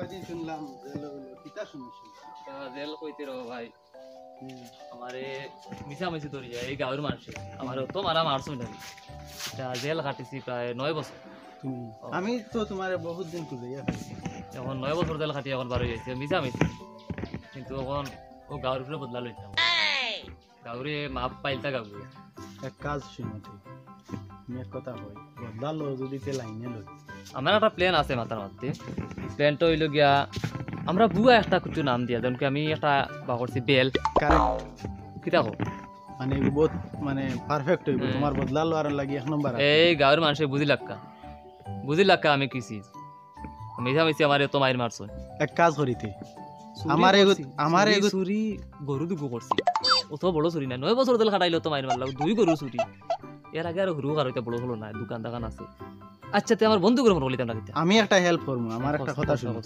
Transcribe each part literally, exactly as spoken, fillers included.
আজি শুনলাম জেল হইল, কিতা শুনছি? তা জেল কইতে রো ভাই, আমারে মিছা মিছি ধরিয়া এই গাঁওর মানষে আমারে তো মারা মারছইন না। তা জেল খাটিছি প্রায় নয় বছর। তুমি আমি তো তোমারে বহুত দিন খুঁজাইয়া পাইছি। এখন নয় বছর জেল খাটি এখন বার হয়ে গেছে মিছা মিছি। কিন্তু এখন ও গাঁওর উপরে বদলা লইতাম, গাঁওরে মাপ পাইলতা গাঁওরে। এক কাজ শুনো তুই, আমি এক কথা কই, বদলা লো যদি তে লাইনে লই। আমার একটা প্ল্যান আছে মাথার মধ্যে। প্ল্যানটা হইল গিয়া, আমরা বুয়া একটা কিছু নাম দিয়া, যেমন কি আমি একটা বা করছি বেল। কারেক্ট। কিতা কো? মানে এগু বহুত মানে পারফেক্ট হইব। হুম। তোমার বদলা লওয়ার লাগি এক নম্বর আছে। এই গাঁওর মানষে বুঝি লাক্কা, বুঝি লাক্কা আমি কি চিজ। মিছা মিছি আমারে তো মাইর মারছইন। এক কাজ করিতে, চুরি আমার এগু- করছি, আমার চুরি, এগু- চুরি গরু দুগু করছি। অত বড় চুরি না, নয় বছর জেল খাটাইলো তো মাইর মারলাম, দুই গরু চুরি। এর আগে আরো হুরু কারো এটা বড় হলো না, দোকান দোকান আছে। আচ্ছা, তে আমার বন্ধু করে ফোন করলিতাম না কিতা? আমি একটা হেল্প করবো, আমার একটা কথা শুনো।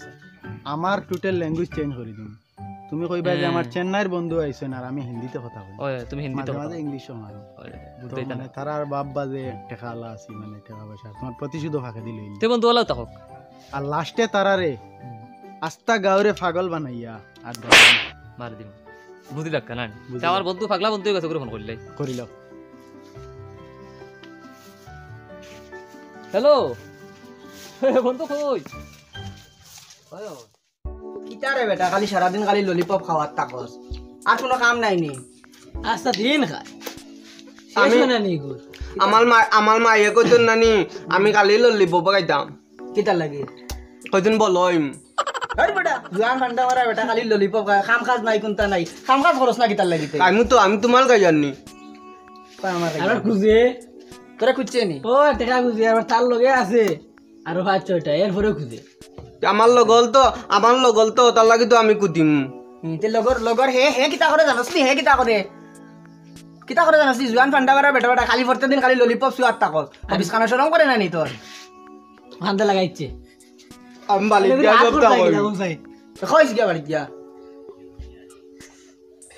আমার টোটাল ল্যাঙ্গুয়েজ চেঞ্জ করে দিন। তুমি কইবা যে আমার হ্যাঁ। চেন্নাইর বন্ধু আইছেন আর আমি হিন্দিতে কথা কই। ওই তুমি হিন্দিতে মাঝে কথা মাঝে বলো। ইংলিশও মারো। ওই, তো বুঝতেই তো মানে না। তারার বাপ বাজে টেকা আলা আছি, মানে টেকা পয়সা তোমার প্রতিশোধও ফাঁকে দিল। তে বন্ধু ওলাও তা হোক। আর লাস্টে তারারে আস্তা গাঁওরে পাগল বানাইয়া আর মারি দিমু। বুঝি লাক্কা না? বুঝি তে আমার বন্ধু পাগলা বন্ধু গেছে করে ফোন করলে। করিল। হ্যালো, বন্ধু কই? কিতা রে বেটা, খালি সারাদিন খালি ললিপপ খাওয়ার থাকস, আর কোনো কাম নাই নি? আস্তা দিন খায়। আমি- শেষ হয় না নি গো। আমার মা আমার মায়ে কইতেন নানি, আমি খালি ললিপপ খাইতাম। কিতার লাগি? কইতেন বলইম। আরে বেটা, জুয়ান ফান্ডা মারা বেটা, খালি ললিপপ খায়, কাম কাজ নাই, কুন্তা নাই, কাম কাজ করস না কিতার লাগি তে? আমি তো আমি তোমার গাই জানি। আমার আবার খুঁজে। তোরা খুঁজছে নি? ও, টেকা খুঁজে, আবার তার লগে আছে আরো পাঁচ ছয়টা, এরপরেও খুঁজে। আমার লগল তো আমার লগল তো তার লাগি তো আমি কুদিম। হুম, তে লগর লগর হে হে কিতা করে জানোস নি? হে কিতা করে? কিতা করে জানোস নি? জুয়ান ফান্ডা মারা বেটা বেটা, খালি পরতে দিন খালি ললিপপ চুয়ার থাকস। আর বিস্কানো শরম করে না নি তোর? ফান্দা লাগাইছে। আমি বালির আরে, গায়ে আর জবটা কোথায় কই। গেলাম, কোথায়? কইস গিয়া বাড়ি গিয়া।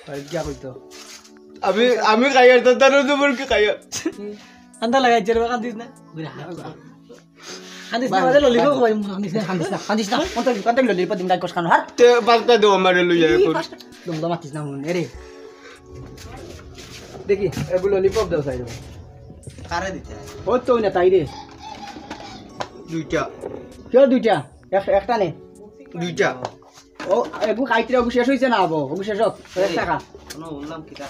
বাড়ি গিয়া কইতো। আমি আমি খাইয়ার তো তার তো বল কি খাইয়ার। ফান্দা লাগাইছে রে, কান্দিস না। ঘুরে হাত কর। কান্দিস না, বাদে ললিপপ খাওয়াই, কান্দিস না, কান্দিস না, কান্দিস না। কোন তো, কোন তো ললিপপ দিন গাই কস খানো, হার। তে বার্তা দেও আমারে লইয়া এখন। দম দম মাতিস না মন, এরে। দেখি, এগুলো ললিপপ দাও সাইড। কারে দিতে? ও তো না তাই রে। দুইটা। কেউ দুইটা? এক- একটা নে। দুইটা। ও, এগু খাইতে এগু শেষ হইছে না আবো, এগু শেষ হোক। এক টাকা। কোনো বললাম কিতা,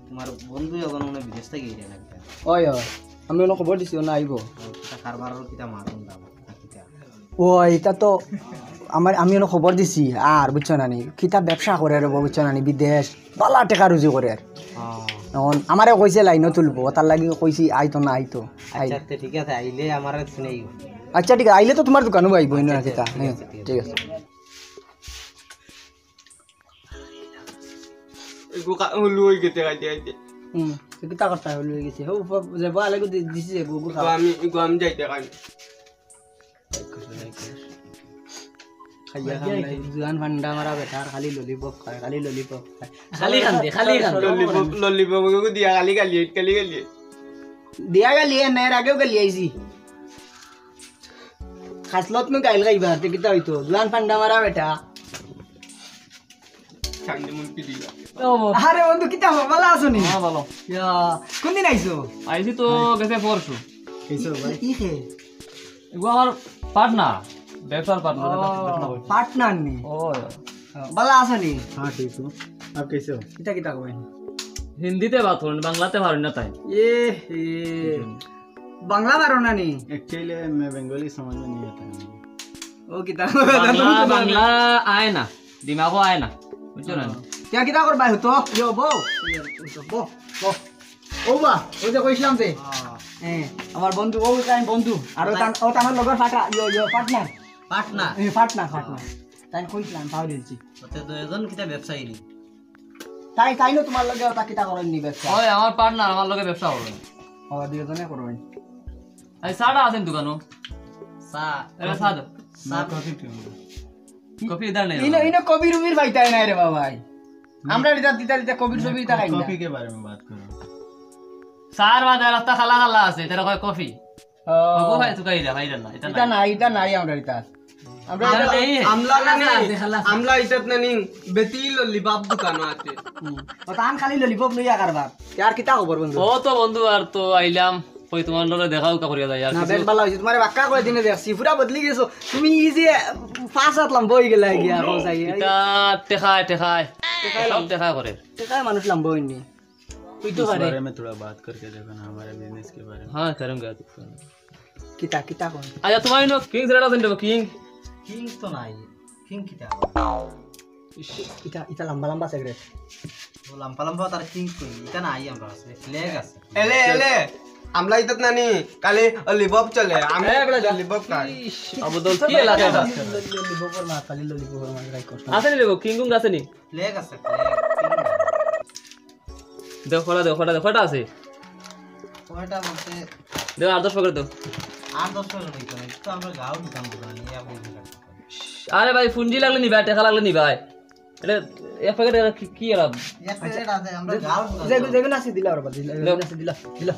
তোমার বন্ধু এখন মনে বিদেশ থেকে গিয়ে না কিতা? ওই, ওই। আমি অনো খবর দিছি, অনো আইবো। কিতা কারবার কিতা মাতুন দাম কিতা? ও, এটা তো আমার, আমি অনো খবর দিছি, আর বুঝছো না নি? কিতা ব্যবসা করে রে, বুঝছো না নি? বিদেশ, বালা টেকা রুজি করে আর। এখন আমারে কইছে লাইনও তুলবো, তার লাগি কইছি আইতো না আইতো। আই- আচ্ছা, তে ঠিক আছে, আইলে আমার শুনেই। আচ্ছা, ঠিক আছে, আইলে তো তোমার দোকানও আইবো, না আচ্ছা, কিতা? ঠিক হ্যাঁ, আছে, ঠিক আছে। ঠিক আছে। এগু কা- হুলু হয়ে গেছে খাইতে খাইতে। হুম, তো কিতা করতে হবে, লই গেছে। হো, উপর যে বল, এগু দি- দিছি যে গুগু তো খাওয়া। আমি এগু আমি যাইতে খাই। খাইয়া খান নাই, জুয়ান ফান্ডা মারা বেটা, আর খালি ললিপপ খায়, খালি ললিপপ খায়। খালি খান দে, খালি খান দে। ললিপপ ললিপপ এগু দিয়া খালি খালি খালি খালি। দিয়া গেলি, এ, এর আগেও গেলি আইছি। খাসলত নু গাইল গাইবা, তে কিতা হইতো? জুয়ান ফান্ডা মারা বেটা। খান্দি মুন্তি দিলা। আরে বন্ধু, কিতা হো? ভালা আছো নি? হ্যাঁ, ভালো। ইয়া, কোন দিন আইছো? আইছি তো গেছে পরশু। কিসো ভাই? ই খে? এগু আমার পার্টনার, ব্যবসার পার্টনার। পার্টনার নি? ও, ভালা আছো নি? हाँ ठीक हूँ। आप कैसे हो? কিতা কিতা কই? হিন্দিতে বাত করেন, বাংলাতে পারেন না তাই। এ হে। বাংলা পারো না নি? एक्चुअली मैं बंगाली समझ में नहीं आता है। ও কিতা? বাংলা, বাংলা আয় না, দিমাগও আয় না, বুঝছো না? কিয়া কিতা করবা হতো? ইয়ো, বউ। বউ, বউ। ও বা, ওই যে কইছিলাম যে। হ্যাঁ, আমার বন্ধু, ও তাই বন্ধু। আর ও তান, ও তান লগর ফাটা, ইয়ো, ইয়ো, পার্টনার। পার্টনার। এই পার্টনার, পার্টনার। তাই কইছিলাম, পাও দিলছি। ওতে দুইজন কিতা ব্যবসায়ী নি? তাই, তাই না তোমার লগে ওটা কিতা করেন নি ব্যবসা? ওই আমার পার্টনার, আমার লগে ব্যবসা করেন। ও, দুইজনে করবেন। এই চাটা আছেন দোকানো? চা। এরা চা দাও। চা। কফি ইধার নেই। ইনো, ইনো কবির উবির পাইতাই নাই রে বাবাই। আমরা দিতা, দিতা, দিতা কবির ছবি দিতা খাই না। कॉफी के बारे में बात करो। চার বাদে রাস্তা খালা খালা আছে, তারা কয় কফি। ও, ও ভাই, তুই খাই দে, খাই দে না, এটা এটা না। নাই, এটা নাই আমরা দিতা। আমরা আমলা নানি, আমলা ইতাত নানি, বেটি ললিপপ দোকানো আছে। ও তান খালি ললিপপ লইয়া কারবার। ইয়ার কিতা খবর বন্ধু? ও তো বন্ধু, আর তো আইলাম, ওই তোমার লগে দেখা উকা করিয়া যাই আর না, কিছু। বেশ ভালা অইছে, তোমারে বাক্কা কয়দিনে দেখছি, পুরা বদলি গেছো। তুমি ই যে পাঁচ হাত লম্বা অই গেলা গিয়া, ও যাই। ইতা টেকায়, টেকায়। টেকায় সব লম্বা। টেকায় করে। টেকায় মানুষ লম্বা অইনি। তুই তো इस পারে। बारे में थोड़ा बात करके देखो ना, हमारे बिजनेस के बारे में। হ্যাঁ, করুঙ্গা। কিতা, কিতা কন? আচ্ছা, তোমার ইনো কিং সিগারেট আছে নি, কিং? কিং তো নাই। কিং কিতা? ইতা, ইতা লম্বা লম্বা সিগারেট। ও লম্বা লম্বা তার কিং কই? ইতা নাই আমরার আছে, ফ্ল্যাগ আছে। এলে, এলে। আমলা ইতাত নানি, খালি ললিপপ চলে। আমি এ, বেটা, যা। ললিপপ খাই। ইশ, আবুদল, কি এলাকা এটা? ললিপপর মাত, খালি ললিপপর মাত, রাইট করছো। আছে নি রে, কিং কুং আছে নি? ফ্ল্যাগ আছে, ফ্ল্যাগ। দেও, কয়টা দেও, কয়টা দেও, কয়টা আছে? কয়টা বলতে দেও, আট দশ প্যাকেট দেও। আট দশ প্যাকেট অইতো না, তো আমরা গাঁও দোকান দোকান নিয়ে আপনি আরে ভাই, পুঞ্জি লাগলে নিবায়, টেকা লাগলে নিবায়। এটা এক প্যাকেট এটা কি, কি এরা? এক প্যাকেট আছে, আমরা গাঁও দোকান যে-, দোকান। যেগুন আছে দিলা ওর বাদ, দিলা, দেও। যেগুন আছে দিলা, দিলা।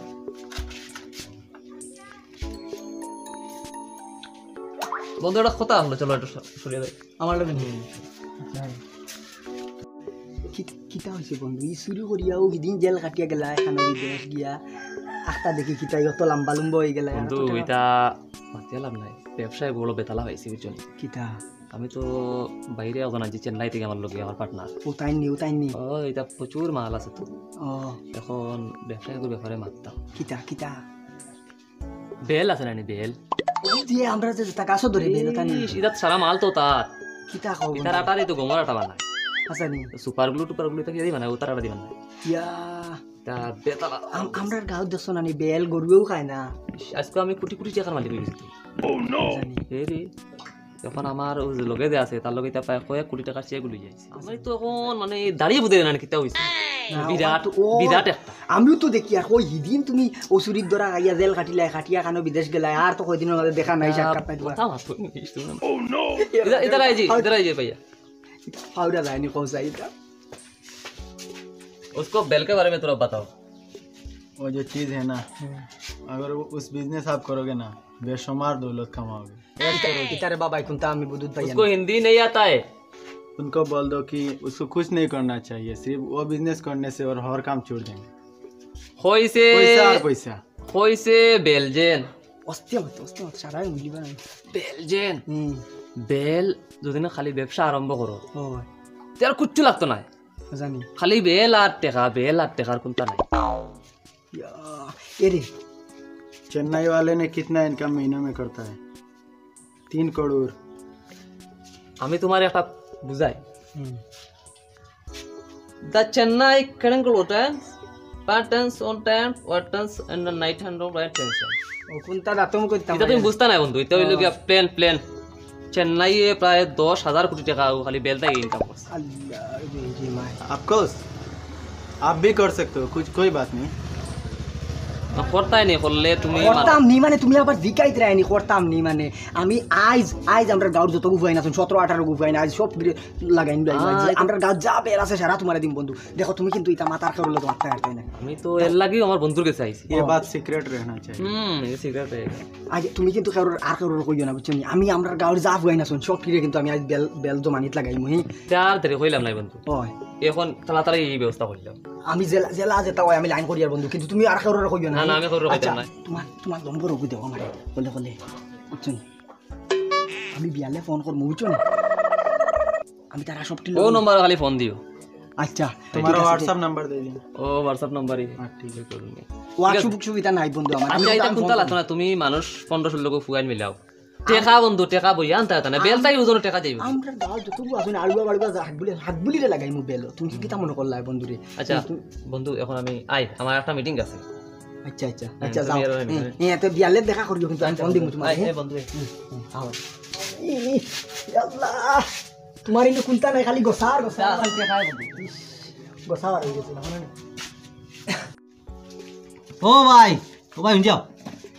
বন্ধু, একটা কথা হলো, চলো, একটু স-, সরিয়ে দেয়। আমার লগে নিয়ে নিছে। কি-, কিতা হইছে বন্ধু? ই চুরি করিয়াও হিদিন জেল কাটিয়া গেলা, এখানো বিদেশ গিয়া। আখতা দেখি কিতা অত লম্বা লম্বা অই গেলা। বন্ধু, অত টাকা ইতা মাতিয়া লাভ নাই। ব্যবসায় বড় বেতালা পাইছি, বুঝছো নি? কিতা? আমি তো বাইরে একজন আনছি চেন্নাই থাকি আমার লগে, আমার পার্টনার। ও তাইন নি, ও তাইন নি। ও, ইতা প্রচুর মাল আছে তো। ও। এখন ব্যবসায় ব্যাপারে মাততাম। কিতা, কিতা? বেল আছে না নি, বেল? ও যে আমরা যে তা গাছো ধরে বেল, তা নি। ইশ, ইতাত সারা মাল তো তার। কিতা কও ইতার বন্ধু? আটারে তো গমর আটা বানায়। আচ্ছা নি। সুপার গ্লু টুপার গ্লু ইতা কি দিয়া বানায়, ও তার আটা দিয়া বানায়। ইয়া। তা বেতালা। আম-, আমরার গাঁও দেখছো না নি, বেল গরুয়েও খায় না। ইশ, আজকে আমি কোটি কোটি টাকার মালিক অই গেছি তো। জানি। এ রে। এখন আমার ওই যে লগে যে আছে, তার লগে ইতা প্রায় কয়েক কোটি টাকার চেক লই যাইছে। আমি তো এখন মানে দাঁড়িয়ে বুঝে না কিতা হইছে। না, বিরাট, ও তো, ও, বিরাট একটা। আমিও তো দেখি, আর ওই হিদিন তুমি অসুরির দ্বারা খাইয়া জেল কাটিলায়, কাটিয়া কানো বিদেশ গেলায়, আর তো কয়দিনর মাঝে দেখা নাই, সাক্ষাৎ নাই তোমার। কথা মাতো নি, শুনো না। Oh no! ইধর, ইধর আইজি, ইধর আইজি ভাইয়া। পাউডার যায়নি, কৌশা ইটা। उसको बेल के बारे में थोड़ा बताओ। वो जो चीज़ है ना, अगर वो, उस बिजनेस आप करोगे ना, बेशुमार दौलत कमाओगे। ইতারে বাবাই কোনটা আমি বুঝুত পাই না। उसको हिंदी नहीं आता है। उनको बोल दो कि उसको कुछ नहीं करना चाहिए, सिर्फ वो बिजनेस करने से और हर काम छोड़ देंगे। কইছে, পয়সা আর পয়সা। কইছে বেলজেন। অস্তে মত, অস্তে মত, সারা মিলিবা না। বেলজেন। হুম। বেল যদি না খালি ব্যবসা আরম্ভ করো, ও। তে আর কিচ্ছু লাগতো না। জানি। খালি বেল আর টেকা, বেল আর টেকার কোনটা নাই। ইয়া, এরে। चेन्नई वाले ने कितना इनकम महीनों में करता है? तीन करोड़। আমি তোমার একটা বুঝাই। হুম। The Chennai Kerangolo times, patterns on times, what times and the night handle right tension. ও কোনটা দাঁতম করতাম ইতা তুমি বুঝতা না বন্ধু, ইতা হইলো গিয়া প্লেন, প্লেন। চেন্নাইয়ে প্রায় দশ হাজার কোটি টাকা ও খালি বেলতাই ইনকাম করছে। আল্লাহ রে রে মাই। Of course, आप भी कर सकते हो, कुछ, कोई बात नहीं। না, করতাই নি, করলে তুমি করতাম নি মানে তুমি আবার জিকাইতে রায়নি, করতাম নি মানে আমি আইজ, আইজ আমরা গাঁওর যত গুফাইন আছইন, সতেরো আঠারো গুফাইন, আইজ সব ফিরে লাগাইন ভাই, আইজ আমরা গাঁও যা বেল আছে সারা তোমারে দিম বন্ধু। দেখো তুমি কিন্তু ইতা মাতার কারণে তোমার টাকা না। আমি তো এর লাগিও আমার বন্ধুর কাছে আইছি। ये बात सीक्रेट रहना चाहिए। হুম, ये सीक्रेट रहेगा। আজ তুমি কিন্তু কারোর আর কারোর কইও না, বুঝছো নি? আমি আমরা গাঁওর যা ফুয়াইন আছইন, সব ফিরে কিন্তু আমি আজ বেল, বেল জমানিত লাগাইমু, হি। তার ধরে কইলাম নাই বন্ধু। ওই। এখন তাড়াতাড়ি এই ব্যবস্থা করলাম। আমি জেলা, জেলা যেতা হয় আমি লাইন করি আর বন্ধু, কিন্তু তুমি আর কারোর কইও না। না, না, আমি কারোর কইতাম আচ্ছা, না। তোমার, তোমার নম্বর ওকে দেও আমারে, বলে, বলে। বুঝছো নি? আমি বিয়ালে ফোন করমু, বুঝছো নি? আমি তারা সব টিল ও নম্বর খালি ফোন দিও। আচ্ছা, তোমার ঠিক আছে। WhatsApp নাম্বার দিয়ে দিন। ও, WhatsApp নাম্বারই। হ্যাঁ, ঠিক আছে। WhatsApp সুবিধা নাই বন্ধু আমার। আমি আমি তো আইতা আমি কোনটা ফোন লাগতো না, তুমি মানুষ পনেরো ষোলো গো ফুয়াইন মিলাও। টেকা বন্ধু, টেকা বই আনতে আনতে না, বেলতাই ওজনে টেকা যাইব। আমরা গাঁও যত গো আছইন, আড়ুয়া বাড়ুয়া যা হাত বুলি, হাত বুলি রে লাগাইমু বেল। তুমি কি কিতা মনে করলা বন্ধু রে? আচ্ছা, তুমি বন্ধু, এখন আমি আই, আমার একটা মিটিং আছে। আচ্ছা, আচ্ছা, হ্যাঁ, আচ্ছা, তুমি যাও। আর আমি হ্যাঁ, হ্যাঁ, তো বিয়ালে দেখা করিও কিন্তু আমি আচ্ছা, ফোন দিমু বন্ধু। তোমারে, আই, হ্যাঁ? এই বন্ধু রে। হুম, হুম, আও। এই, এই, আল্লাহ, তোমার ইনো কুন্তা নাই, খালি গোসার, গোসার। যা, তুই খাই বন্ধু। ইস, গোসার হয়ে গেছে না, মানে? ও ভাই, ও ভাই, হুন যাও।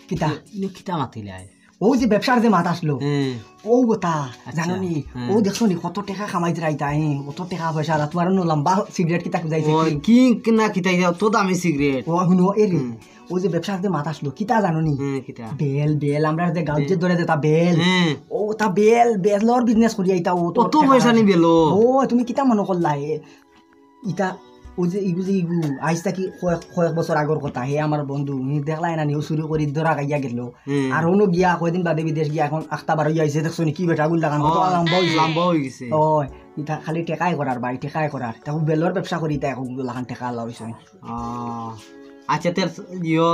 কিতা? ইনো কিতা মাতিলে আয়? ও যে ব্যবসার যে মাত আসলো, হ্যাঁ। ও কথা, আচ্ছা, জানো নি? হ্যাঁ। ও দেখছো নি, কত টেকা কামাইতে রাইতা, হ্যাঁ, কত টেকা পয়সা, আর তোমার অন্য লম্বা সিগারেট কিতা খুঁজাইছে ও, কি? কি না কিতা, অত দামি সিগারেট। ও, হুনো, এ রে, হুম। ও যে ব্যবসা করতে মাত আসলো, কিতা জানো নি? হ্যাঁ, কিতা? বেল, বেল, আমরা যে গাঁও যে ধরে যেতা বেল। হ্যাঁ। ও তা বেল, বেলর বিজনেস করিয়া ইতা ও তো অত পয়সা নি বেলো। ও তুমি কিতা মনে করলা? এ, ইতা ও যে ইগু যে ইগু আইজ থাকি কয়েক কয়েক বছর আগর কথা। হে আমার বন্ধু, নি দেখলাই না নি, ও চুরি করি ধরা খাইয়া গেল। হ্যাঁ। আর অনো গিয়া কয়দিন বাদে বিদেশ গিয়া এখন আখতা বারো আইছে, দেখছো নি কি বেটা গুল লাগান কত ও, লম্বা হইছে। লম্বা হয়ে গেছে। ও, ইতা খালি টেকাই করার ভাই, টেকাই করার। তা ও বেলর ব্যবসা করি ইতা এখন লাখান টেকা আলা হইছে। আহ, আচ্ছা, তের ইয়ো,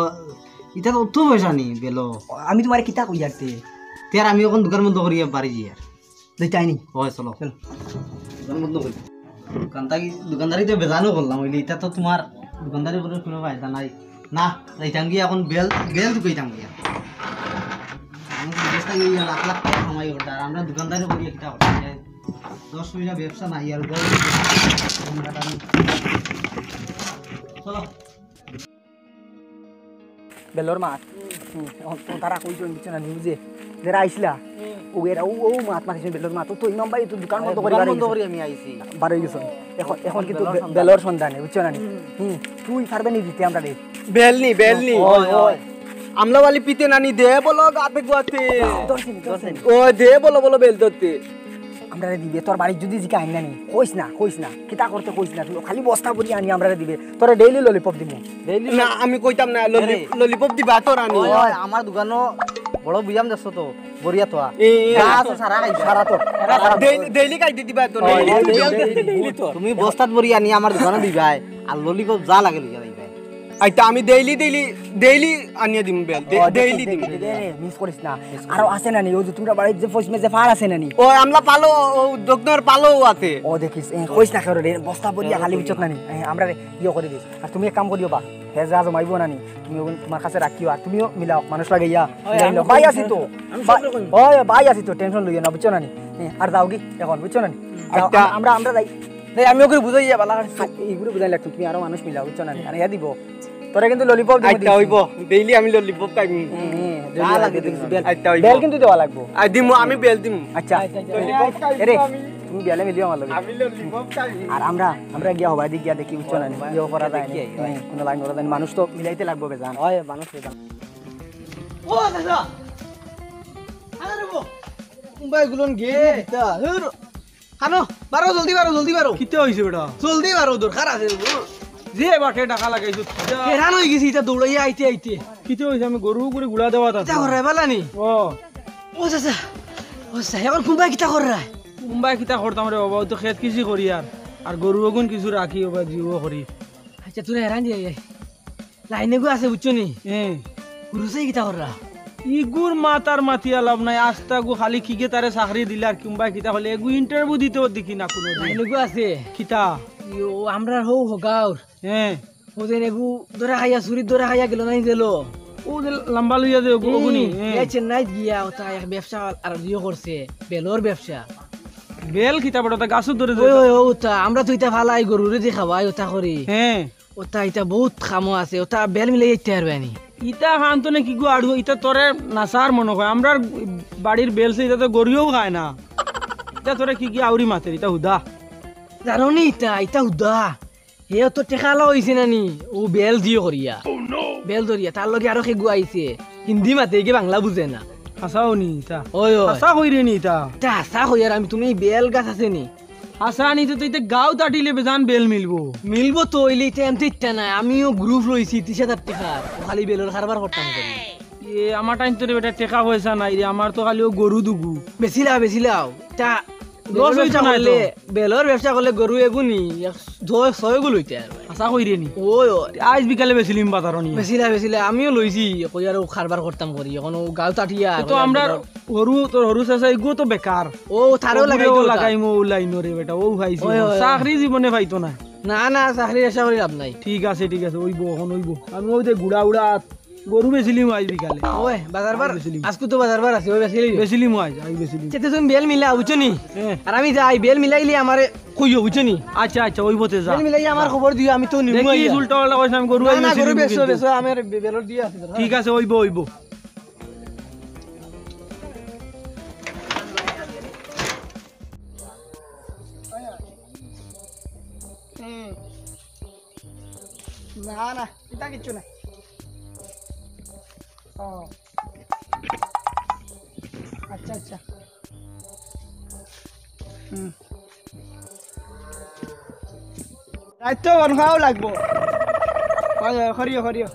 ইতা তো অত পয়সা নি বেলো। আমি তোমারে কিতা কই আর তে? তের আমি এখন দোকান বন্ধ করি বাড়ি যাই আর। যাইতাই নি? হয়, চলো। চলো। দোকান বন্ধ করি। দোকানদারি, দোকানদারি তো বেজানো করলাম, ওইলে ইতা তো তোমার দোকানদারি করে কোনো ফায়দা নাই। না, যাইতাম গিয়া এখন বেল, বেল দুকাইতাম গিয়া। আমি তো বিদেশ থাকি ইয়া লাখ লাখ টাকা কামাই করতে, আর আমরা দোকানদারি করি কিতা করতাম? দশ পয়সা ব্যবসা নাই আর ঘর। চলো। বেলর মাত। হুম, ও তো তারা কইছইন, বুঝছো না, নিউজে। যারা আইছলা, ও এরা, ও, ও মাত মাতিছইন বেলর মাত। ও তো ইমাম ভাই তো দোকান বন্ধ করি দোকান বার বন্ধ হইছে। করি আমি আইছি। বার হয়ে গেছইন। এখন, এখন কিন্তু বেলর বে-, সন্ধানে। বেলর সন্ধানে, বুঝছো না নি? হুম। হুম, তুই পারবে নি দিতে আমরারে? বেল নি, বেল নি। ওই, ওই। আমলা ওয়ালি পিতে নানি দে বলো গাতে গুয়াতে। দশ দিন, দশ দিন। ও দে বলো, বলো বেল ধরতে। আমরারে দিবে, তোর বাড়িত যদি জিকা আইন না নি, কইস না, কইস না, কিতা করতে কইস না, তুই খালি বস্তা ভরি আনি আমরারে দিবে, তোরে ডেইলি ললিপপ দিমু। ডেইলি না, আমি কইতাম না, ললি-, আরে। ললিপপ দিবা তোর আনি। ওই, ওই, আমার দোকানো বড় বিয়াম দেখছো তো, বরিয়া তোয়া। এ, এ, যা আছে সারা খাইবা। সারা তোর। ডেইলি, ডেইলি খাইতে দিবা তোর, ওই, daily, daily, daily, daily, daily তোর। তুমি বস্তাত ভরি আনি আমার দোকানো দিবাই, আর ললিপপ যা লাগে লইয়া যাইবাই। আইতা আমি ডেইলি, ডেইলি, ডেইলি আনিয়া দিমু বেল, ডে-, ও, দেখি, ডেইলি দেখি, দিমু। দেখি, দেখি, মিস করিস না। আরো আছে না নি, ওই যে তোমরা বাড়ির যে পশ্চিমে যে ফার আছে না নি? ও, আমলা পালো, ও, দক্ষিণর পালো আছে। ও, দেখিস, এ, কইস না কেউ রে, বস্তা ভরিয়া খালি বিচত না নি। এ, আমরারে ইয়ে করি দিস। আর তুমি এক কাম করিও বা, হে যা জমাইবো না নি, তুমি ওগুন তোমার কাছে রাখিও, আর তুমিও মিলাও, মানুষ লাগাইয়া, মিলাইও। ভাই আছি তো। আমি সব রকম। ওই, ভাই আছি তো, টেনশন লইও না, বুঝছো না নি? এ, আর যাও কি এখন, বুঝছো না নি? যাও, আচ্ছা। আম-, আমরা, আমরা যাই। যাই, আমি ওকে বুঝাই যাবা, লাগা। এইগুলো বুঝাই লাগতো, তুমি আরো মানুষ মিলাও, বুঝছো না নি? আর ইয়া দিব। তোরা কিন্তু ললিপপ দিব আচ্ছা, দিছি। হইব। ডেইলি আমি ললিপপ খাইমু। হ্যাঁ, হ্যাঁ, যা ডেইলি লাগে দিছি, দিছি, বেল। আচ্ছা, হইব। বেল কিন্তু দেওয়া লাগবো। আই দিমু, আমি বেল দিমু। আচ্ছা। ললিপপ খাইমু এরে, আমি। তুমি বেলে মিলিও আমার লগে। আমি ললিপপ খাইমু। আর আমরা, আমরা গিয়া হবাই দি গিয়া দেখি, বুঝছো না নি? ইয়ে করা যায় না। দেখি, হ্যাঁ, কোনো লাইন করা যায় না। মানুষ তো মিলাইতে লাগবো বেজান। হয়, মানুষ বেজান। ও, দাদা। আরে গো। মুম্বাই গুলন গে। তা, হুর। খানো, বারো, জলদি বারো, জলদি বারো। কিতা হইছে বেটা? জলদি বারো, দরকার আছে। যে বাটে টাকা লাগাইছো, কিতা? হেরান হয়ে গেছি, ইটা দৌড়াইয়া আইতে আইতে। কিতা হইছে? আমি গরু করে গুড়া দেওয়া কিতা আছে। করে, বালা নি? ও। ও চাচা, ও চাচা, এখন কুম্বাই কিতা কররা? কুম্বাই কিতা করতাম রে বাবা, ওই তো খেত কৃষি করি আর, আর গরু ওগুন কিছু রাখি, ওবা জিও করি। আচ্ছা, তোরা হেরান দিয়ে আয়। লাইনে গু আছে, বুঝছো নি? হ্যাঁ। গুরু চাই কিতা কররা? ইগুর মাতার মাতিয়া লাভ নাই, আস্তা গু খালি কিগে তারে চাকরি দিলে আর কিংবা কিতা হলে এগু ইন্টারভিউ দিতেও দেখি না কোনো দিন। লাইনে গু আছে। কিতা? ইয়ো, আমরা হো হগাওর। হ্যাঁ। ও যেন এগু ধরা খাইয়া, চুরির ধরা খাইয়া গেল নাই গেল। ও যে লম্বা লইয়া যে ওগু, ওগুনি, হ্যাঁ। এ চেন্নাইত গিয়া ওটা এক ব্যবসা আর ইয়ে করছে, বেলর ব্যবসা। বেল কিতা বড়, ওটা গাছও ধরে ওই, ধরে। ওই, ও ওটা, আমরা তো ইটা ফালাই, গরুরে দি খাওয়াই, ওটা করি। হ্যাঁ। ওটা ইটা বহুত কামও আছে, ওটা বেল মিলাই যাইতে পারবে নি। ইটা খান তো নাকি গু আড়ু, ইটা তোরে নাচার মনে হয়। আমরার বাড়ির বেল সে ইটা তো গরুও খায় না। ইটা তোরে কি কি আউরি মাতের, ইটা হুদা। জানো নি ইটা, ইটা হুদা। হে তো টেকালা হইছে না নি, ও বেল দিয়ে করিয়া। বেল ধরিয়া, তার লগে আরো কেগু আইছে। হিন্দি মাতে, একে বাংলা বুঝে না। হাসাও নি ইটা? ওই, ওই। হাসা কইরে নি ইটা? ইটা হাসা কই আর আমি, তুমি বেল গাছ আছে নি? হাসা নি তো, তো ইতে গাঁও তাটিলে বেজান বেল মিলবো। মিলবো তো, ইলে ইতে এমতে ইত্যা নাই। আমিও গ্রুপ লইছি, ত্রিশ হাজার টেকার। ও খালি বেলর কারবার করতাম করি। এ, আমার টাইম তো রে বেটা টেকা পয়সা নাই রে, আমার তো খালি ও গরু দুগু। বেচিলাও, বেচিলাও। ইটা লস বেলর হইতো ব্যবসা না করলে, তো। বেলর ব্যবসা করলে গরু এগু নি, এক দশ, ছয় গু লইতে আর। হাসা কইরে নি? ওই, ওই। আইজ বিকালে বেচিলিম বাজারো নিয়া। বেচিলা, বেচিলা। আমিও লইছি, কই আর ও কারবার করতাম করি। এখন ও গাঁও তাটিয়া, তো কই আর আমরা বেলর হরু, তোর হরু চাচা, এগু তো বেকার। ও, তারেও ওগুরেও লাগাইতো ওটা। লাগাইমু, ও লাইনো রে বেটা, ও পাইছি। ওই, ওই, ওই। চাকরি জীবনে পাইতো না। না, না, চাকরি আশা করি লাভ নাই। ঠিক আছে, ঠিক আছে, ওইবো, এখন ওইবো। আমি ওই যে গুড়া উড়া গরু বেচিলিম আইজ বিকালে। ওই, বাজার বার, আইজ বেচিলিম। আজকে তো বাজার বার আছে, ওই বেচিলিম। বেচিলিম আইজ, আইজ বেচিলিম। চেতে তুমি বেল মিলা, বুঝছো নি? হ্যাঁ। আর আমি যাই, বেল মিলাইলে আমারে কইও, বুঝছো নি? আচ্ছা, আচ্ছা, ওইবো তে যা। বেল মিলাইলে আমার খবর দিও, আমি তো নিমু দেখি আইয়া। উল্টা পাল্টা কইছ, আমি গরু না, আইজ না, বেচিলিম গরু বেচো, কিন্তু। বেচো, আমার বে-, বেলর দিয়ে আছে। ঠিক আছে, ওইবো, ওইবো। হুম। না, না, ইটা কিচ্ছু না। ও। আচ্ছা, আচ্ছা। হুম। রাইত তো বন খাওয়াও লাগবো। হয়, হয়, করিও, করিও।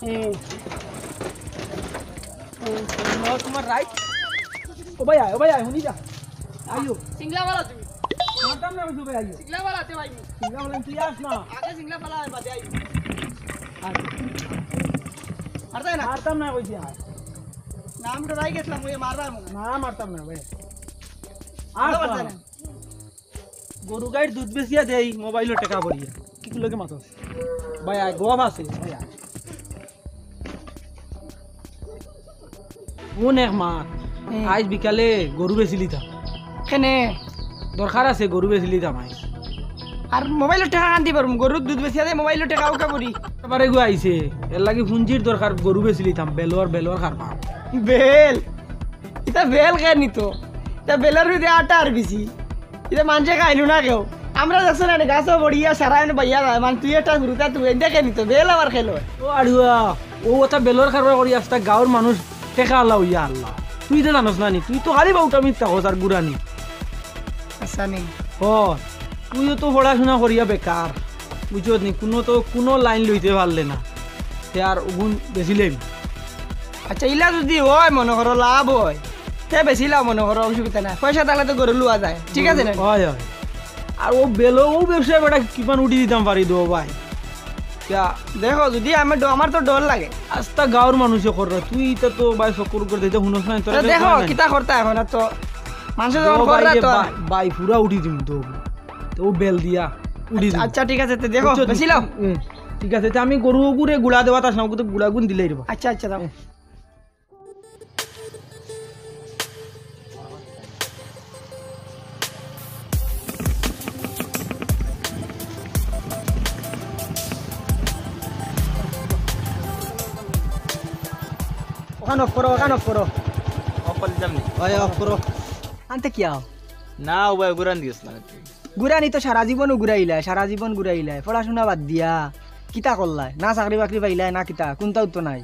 হুম। হুম, তোমার রাইত। ও ভাই আয়, ও ভাই আয়, হুনি যা। আইও। সিংলা বালা তুমি। মারতাম না কইছো ভাই আইও। সিংলা বালা আছে ভাই। সিংলা বালা তুই আস না। আগে সিংলা বালা হয়, বাদে আইও। আচ্ছা। মারতাম না কইছি আর। নাম ডরাই গেছিলাম, ওই মারবা মনে। না, মারতাম না ভাই। আর মারতাম না। গরু গাইর দুধ বেচিয়া দেই, মোবাইলো টেকা ভরিয়া। কিতা লগে মাতস? ভাই আয়, গপ আছে, ভাই আয়। কোন এক মাত? হুম। আইজ বিকালে গরু বেচিলিতাম। কেনে? দরকার আছে, গরু বেচিলিতাম আইজ। আর মোবাইলো টেকা কান দি পারমু? গরুর দুধ বেচিয়া দেই, মোবাইলো টেকা উকা করি। আবার এগু আইছে, এর লাগি পুঞ্জির দরকার, গরু বেচিলিতাম, বেলর, বেলর খারপাম। বেল? ইতা বেল কে নিতো? ইতা বেলর ভিতরে আটা আর বিচি। ইতা মানষে খাইলো না কেউ। আমরা দেখছো না নি, গাছো বড়িয়া সারা এনে বাইয়া যায়। মানে তুই একটা হুরুতা তুই এনে দেখে নিতো, বেল আবার খেলো। ও আড়ুয়া, ও ওটা বেলর খারবার করি আস্তা গাঁওর মানুষ টেকা আলা হইয়া আল্লাহ। তুই তো জানোস না নি, তুই তো খালি বাউটা মিথ্যা কথা আর গুরানি। আচ্ছা নি। ও, তুইও তো পড়াশোনা করিয়া বেকার। বুঝছত নি, কোনো তো কোনো লাইন লইতে পারলে না। তে আর ওগুন বেচিলেম। আচ্ছা, ইলা যদি হয় মনে করো লাভ হয়, তে বেচিলাও মনে করো, অসুবিধা নাই। পয়সা থাকলে তো গরু লওয়া যায়, ঠিক আছে না? হয়, হয়। আর ও বেলো, ও ব্যবসায় বেটা কিমান উঠি দিতাম পারি দো ভাই। কিয়া? দেখো, যদি আমি ড-, আমার তো ডর লাগে। আস্তা গাঁওর মানুষে কররা, তুই ইতা তো ভাই চক্কর করে দিতে হুনস না, তোরা তো দেখো, কিতা করতা এখন আর তো মানুষে যখন কররা তো। ভাই, পুরা উঠি দিম তো। তো ও বেল দিয়া উঠি দিম। আচ্ছা, ঠিক আছে, তে দেখো, বুঝছো? বেচিলাও। হুম, ঠিক আছে, তে আমি গরু গুরে গুড়া দেওয়া তাস না, ওকে তো গুড়া গুন দিলেই রে বা। আচ্ছা, আচ্ছা, দাও। ওখান off করো, ওখান off করো। Off করে দিতাম নি। ওই off করো। আনতে কি আও? না, ও ভাই, ঘুরান দিস না। ঘুরানি তো সারা জীবনও ঘুরাইলায়, সারা জীবন ঘুরাইলায়। পড়াশোনা বাদ দিয়া কিতা করলায়? না চাকরি বাকরি পাইলায়, না কিতা, কোনটাও তো নাই।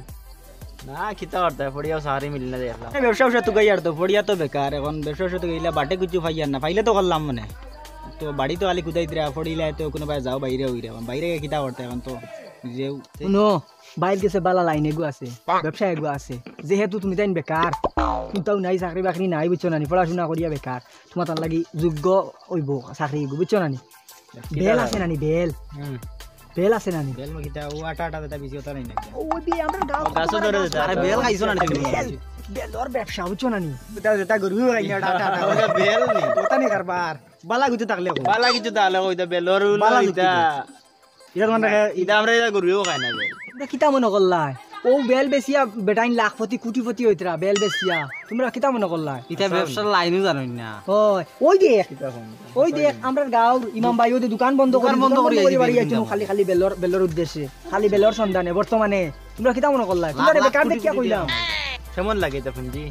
না, কিতা করতায়, পড়িয়াও চাকরি মিলি না দেখলাম। এই ব্যবসা ব্যবসা তুকাই আর তো, পড়িয়া তো বেকার, এখন ব্যবসা ব্যবসা তুকাইলা বাটে কিছু পাইয়ার না, পাইলে তো করলাম মানে। তো বাড়ি তো খালি কুদাই দিরা, পড়িলায় তো কোনো ভাই যাও বাইরে হইরে, এখন বাইরে গিয়া কিতা করতায়, এখন তো নিজেও। হুনো, বাইর গেছে বালা লাইন এগু আছে, ব্যবসা এগু আছে, যেহেতু তুমি তাইন বেকার, কোনটাও নাই, চাকরি বাকরি নাই, বুঝছো না নি, পড়াশোনা করিয়া বেকার, তোমার তার লাগি যোগ্য অইবো চাকরি এগু, বুঝছো না নি? বেল আছে না নি, বেল? হুম। বেল আছে না নি? বেল মা কিতা, ও আটা আটা যেটা বেশি ওটা নাই না কিতা? ও, ওই যে আমরা গাঁও ও, গাছও ধরে যেটা। আরে, বেল খাইছো না নি তুমি? বেল, বেলর ব্যবসা, বুঝছো না নি? ওটা যেটা গরু খাই না, ওটা আটা আটা। ওটা বেল নি। ওটা নি কারবার। বালা কিছু থাকলে কও। বালা কিছু থাকলে কও, ইতা বেলর উলো বালা ইতা। যুক্তি দেও। ইতা তোমার রাখে, ইতা আমরা ইতা গরুও খাই না বেল। তোমরা কিতা মনে করলায়? ও বেল বেচিয়া বেটাইন লাখপতি, কোটিপতি অইতরা, বেল বেচিয়া। তোমরা কিতা মনে করলায়? ইতা ব্যবসার লাইনও জানোই না। ওই, ওই দেখ, কিতা কম? ওই দেখ, আমরার গাঁওর ইমাম ভাই, ওই যে দোকান বন্ধ দোকান করি, বন্ধ দোকান করি বন্ধ করি আইছি বাড়ি আইছি, দেখি খালি, না। খালি বেলর, বেলর উদ্দেশ্যে, খালি বেলর সন্ধানে। বর্তমানে তোমরা কিতা মনে করলায়? লাখ তোমরা লাখ বেকার কোটি দেখিয়া কোটি কইলাম। টাকা। কেমন লাগে তখন জি?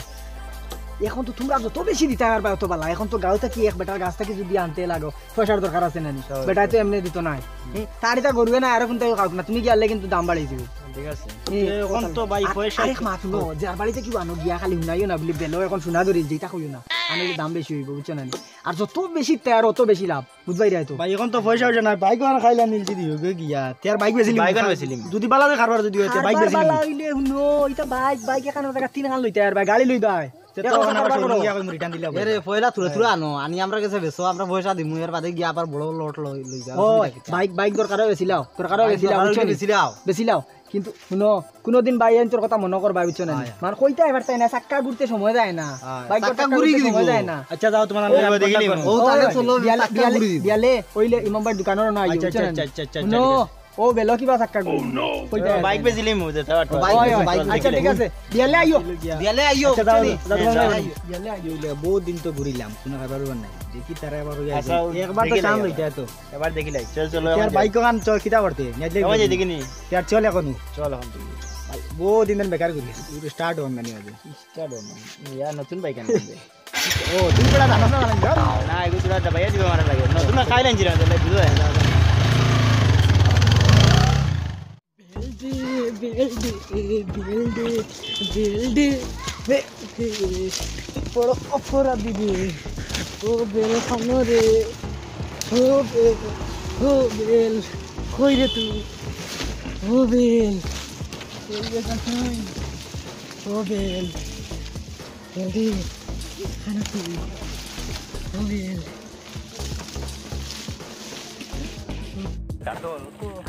এখন তো তোমরা যত বেশি দিতা পারবা, অত বালা। এখন তো গাঁও থাকি এক বেটার গাছ থাকি যদি আনতে লাগো, পয়সার দরকার আছে না নি? সব বেটায় তো আছে। এমনি দিত নায়। হুম। হুম, তার ইতা গরুয়ে না, আর কোনটাই খাউক না, তুমি গিয়া আনলে কিন্তু দাম বাড়াই দিবো। ঠিক আছে। এ, এ, এখন কথা তো ভাই আর পয়সা আরেক মাত হুনো, যার বাড়িতে কিবা আনো গিয়া খালি হুনাইও না, বলে বেলো এখন সোনা ধরি, যেটা কইও না, আনলে দাম বেশি অইবো, বুঝছো না নি? আর যত বেশি তেয়ার, অত বেশি লাভ, বুঝবায় রায় তো। ভাই, এখন তো পয়সা অইছে না, বাইক আর খাইলা নিলছি দিও গে গিয়া, তেয়ার বাইক বেচিলিমু। বাইক আর বেচিলিমু। যদি বালা যে কারবার যদি অইতে, বাইক কারবার বেচিলিমু। বালা অইলে হুনো, ইতা বাইক, বাইক এখান জাগা তিন খান লইতায়, আর ভাই গাড়ি লইবায়। তে তো এখন আবার কারবার করো। শোরুমে গিয়া কইমু return দিলা এরে, বলে। পয়লা থুড়া থুড়া আনো, আনি আমরা গেছে বেচো, আমরা পয়সা দিমু, এর বাদে গিয়া আবার বড় lot লই, লই যাও। ওই, বাইক, বাইক দরকার অয় বেচিলাও, দরকার অয় বাইক বেচিলাও, দরকার বুঝছো অইলে নি? বেচিলাও। বেচিলাও। কিন্তু হুনো, কোনোদিন ভাই এন্তর কথা মনে করবায়, বুঝছো না নি? হয়। মানে কইতায় পারতায় না, চাক্কা ঘুরতে সময় যায় না। হয়। বাইক চাক্কা চাক্কা ঘুরি ঘুরতে গেলি সময় তো। যায় না। আচ্ছা, যাও, তোমার আমি ওই, আমি দেখি contact নিমু। করবো। ও, তাহলে ওই, চলো, বিয়ালে, চাক্কা বিয়ালে, ঘুরি দিমু। বিয়ালে, ওইলে ইমাম ভাইর দোকানর না আইও, আচ্ছা, বুঝছো না আচ্ছা, নি? আচ্ছা, আচ্ছা, হুনো, ঠিক আছে। ও বেলো কিবা চাক্কা ঘুরি। কইতায় বাইক পারতায় না। বেচিলিমু, যেটা ও, বাইক ওই, বেচিলিমু, ওই, বাইক আচ্ছা, বেচিলিমু। ঠিক আছে। বিয়ালে আইও। বিয়ালে আইও, আচ্ছা, যাও, বুঝছো নি? যাও, যাও, যাও। বিয়ালে আইও। বিয়ালে আইও, ইলে বহুত দিন তো ঘুরিলাম, কোনো খাবার নাই। দেখি তারা আবার হইয়া আচ্ছা, আছে। একবার তো দেখি চাম লাই। লইতে তো। এবার দেখিলাই। চল, চলো, এবার বাইক ওখান চল, কিতা করতে? নেট লেগে যাই দেখি নি। ইয়ার চল এখন। চল এখন তুই। বহুত দিন ধরে বেকার ঘুরি। Start হন না নি আজ। Start হন না। ইয়া নতুন বাইক আনবে। ও, তুমি বড় দাম না লাগে। না, এগু তোরা দাবাইয়া দিবা মারা লাগে। নতুন না খাইলেন জিরা, তাহলে বুঝো। বেল দে, বেল দে, বেল দে, বেল দে, বেল দে। বড় অপরাধী রে। ও বেল খানো রে। ও বেল, ও বেল, কই রে তুই? ও বেল, কই রে তুই? ও বেল, বেল দে, খানো তুই। ও বেল।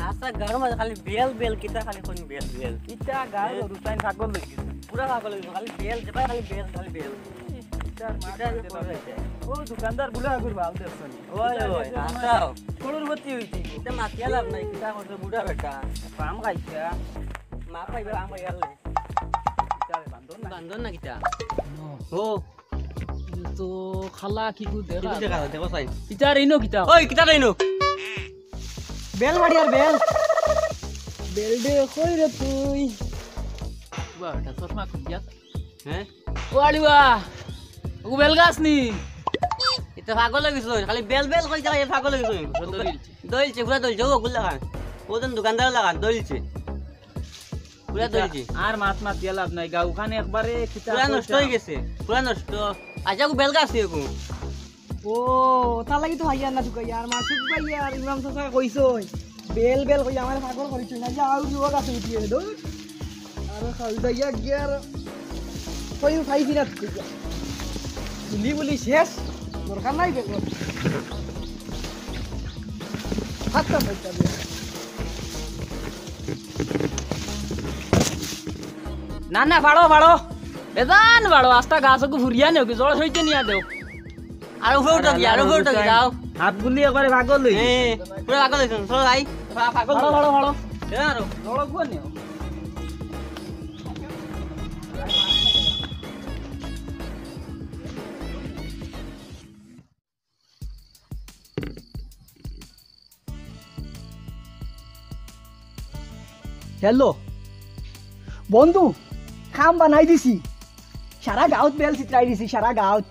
আচ্ছা, গাঁওর মাঝে খালি বেল, বেল, কিতা খালি কোন বেল, বেল? ইটা গাঁওর গরু তাইন পাগল অই গেছে। পুরা পাগল অই গেছে, খালি বেল, যেবায় খালি বেল, খালি বেল। ইটার মার কিতা খাইতে করে পারে? ও দোকানদার বুলে আগুর বাল দেখছনি। ওই, ওই, আচ্ছা। করোড়পতি অইতে। ইটা মাতিয়া লাভ নাই, কিতা করবে বুড়া বেটা? পাম খাইছা? মা পাইবে, পাম খাইয়া লে। ইটারে বান্ধন না। বান্ধন না কিতা? ও। তো খালা কিগু দেখা। কিগু দেখা, দেখো চাই। ইটার ইনো কিতা? ওই, কিতা ইনো? বেল বাড়ি আর বেল। বেল দে, কই রে তুই? বাহ, এটা চশমা খুলিয়া। হ্যাঁ? ও আলিবা, ও বেল গাছ নি? ইটা পাগল অই গেছে, খালি বেল বেল কই যায়, পাগল অই গেছে। দলিলছে। দলিলছে, পুরা দলিলছে, ও গুলা খান। ও জন দোকানদার লাগান, দলিলছে। পুরা দলিলছে। আর মাত মাতিয়া লাভ নাই, গাঁওখান একবারে কিতা পুরা নষ্ট অই গেছে, পুরা নষ্ট। আচ্ছা, ও বেল গাছ নি ও? ও, তার লাগি তো ভাইয়া না ঢুকাই, আর মাসুদ ভাই আর ইমাম চাচা কইছই, বেল বেল কই আমারে পাগল করিছই না, যা আউ যুবক আছে উঠিয়ে দৌড়। আর খাল যাইয়া গিয়ার কই পাইছি না তুই। বুলি বুলি শেষ, দরকার নাই বেল। হাতটা পয়সা দিয়ে। না, না, ফাড়ো, ফাড়ো। বেজান ফাড়ো, আস্তা গাছ ওগু ফুরিয়া নেও কি, জড় সইতে নিয়া দেও। আর উপরে উঠো কি, আর উপরে উঠো কি, যাও। হাত গুলি একবারে পাগল অই গেছে। হ্যাঁ, পুরা পাগল অইছে, চলো যাই। পা-, পাগল ফাড়ো, ফাড়ো, ফাড়ো। এ আরো। জড় গুয়া নেও। হ্যালো বন্ধু, কাম বানাই দিছি, সারা গাঁওত বেল ছিতরাই দিছি, সারা গাঁওত।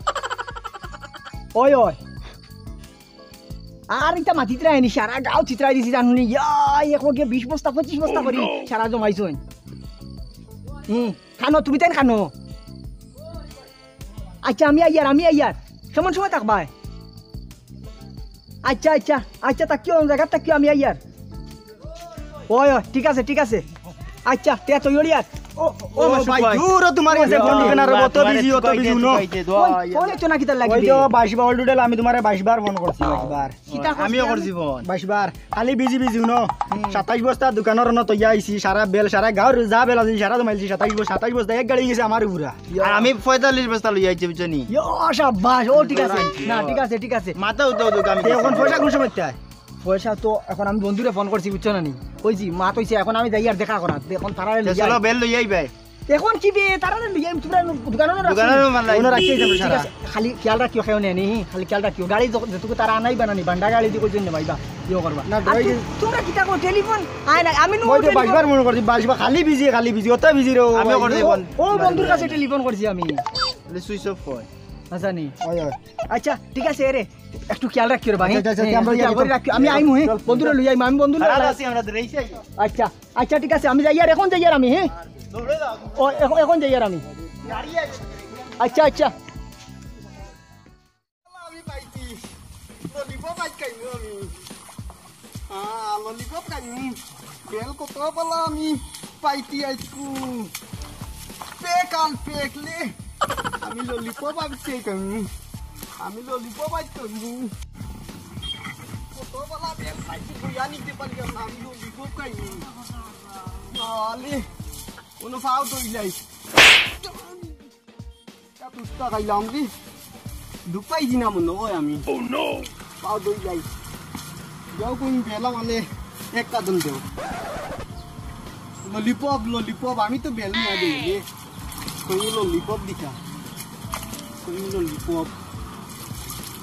ওই ওই, আর ইটা মাতিতরায়নি, সারা গাঁওত ছিতরাই দিছি, জানো নি? ইয়া, এক লগে বিশ বস্তা, পঁচিশ বস্তা করি সারা জমাইছইন। হুম, খানো, তুমি তাইন খানো। আচ্ছা, আমি আইয়ার, আমি আইয়ার। কেমন সময় থাকবায়? আচ্ছা, আচ্ছা, আচ্ছা, থাকিও, জাগাত থাকিও, আমি আইয়ার। ওই, ওই, ঠিক আছে, ঠিক আছে। আচ্ছা, তে তৈরি আর। ও, ও, ও, মাসুদ ভাই, ভাই। দূর ও তোমার গেছে ওই, ফোন ওই, দিবে না রে, ওই, অত ওই, বিজি, অত ওই, বিজি, ওই, হুনো। ওই, ওই, ফোন দিছো না কিতার লাগি ওই রে? তো বাইশ বার, already আমি তোমারে বাইশ বার ফোন করছি, বাইশ বার। কিতা আমিও করছি আমি? করছি ফোন। বাইশ বার। খালি বিজি বিজি হুনো। হুম। সাতাইশ বস্তা দোকানর অনো তইয়া আইছি, সারা বেল, সারা গাঁওর যা বেল আছিল, সারা জমাইলছি, সাতাইশ বস্তা, সাতাইশ বস্তা এক গাড়ি গেছে আমার পুরা। আর আমি পঁয়তাল্লিশ বস্তা লইয়া আইছি, বুঝছো নি? ইয়ো, শাবাশ। ও, ঠিক আছে। না, ঠিক আছে, ঠিক আছে। মাথা উঠে উঠে আমি তে এখন পয়সা কোন সময় দেয়? পয়সা তো এখন আমি বন্ধুরে ফোন করছি, বুঝছো না নি? কইছি, মা তইছে, এখন আমি যাইয়ার দেখা করাত। এখন তারা তে লইয়া চলো, আই। বেল লইয়া আইবায়। এখন কি বে, তারা লইয়া আই, তোমরা দোকানো না রাখছো? দোকানো মাল নাই। ওনো রাখছি, ঠিক সারা। আছে, খালি খেয়াল রাখিও, কেউ নেই নি, খালি খেয়াল রাখিও। গাড়ি যত-, যেটুকু তারা আনাইবা না নি, বান্ডা গাড়ি দি কইজন নে ভাইবা, ইয়ে করবা। না, আর ডরাই তু-, গেছি। তোমরা কিতা কো, টেলিফোন? আয় না, আমি নো ওই যে টেলিফোন। বাইশবার মনে করছি, বাইশবার খালি বিজি, খালি বিজি, অত বিজি রে। আমিও করছি ও, ফোন। ও বন্ধুর কাছে টেলিফোন করছি আমি। বলে সুইচ অফ হয়। আচ্ছা নি। ওই, ওই। আচ্ছা, ঠিক আছে, এরে, একটু খেয়াল রাখিও রে ভাই। আচ্ছা, আচ্ছা, আচ্ছা, হ্যাঁ, আমরা একটু খেয়াল ইয়া করি রাখিও। আমি আইমু, হ্যাঁ। চল, বন্ধুরে লই আইমু, আমি বন্ধুরে খারাপ লই আইমু। আছি আমরা তো রইছি। আচ্ছা, আচ্ছা, ঠিক আছে, আমি যাইয়ার, এখন যাইয়ার আমি, হ্যাঁ। দৌড়ে যাও। ও, এখন, এখন যাইয়ার আমি। গাড়ি আইবে। আচ্ছা, আচ্ছা। আমি পাইছি। ললিপপ আইজ খাইমু আমি। আহ, ললিপপ খাইমু। বেল কত বালা আমি পাইছি আইজকু। পেক আল পেক লে। আমি ললিপপ আইজ খাইমু। আমি ললিপপ আইজ খাইমু। কত বালা বেল পাইছি, বইয়া নিতে পারলাম না। আমি ললিপপ খাইমু। আলে, কোনো ফাও তো ইলাই। তুস্তা খাইলাম রে। দুপাই দিনা মনে হয় আমি। Oh no! পাও দই যাই। যাও কোন বেলা মানে এক কাদম দেও। ললিপপ, ললিপপ, আমি তো বেল না দেই রে। কোন ললিপপ দিতা? কোন ললিপপ?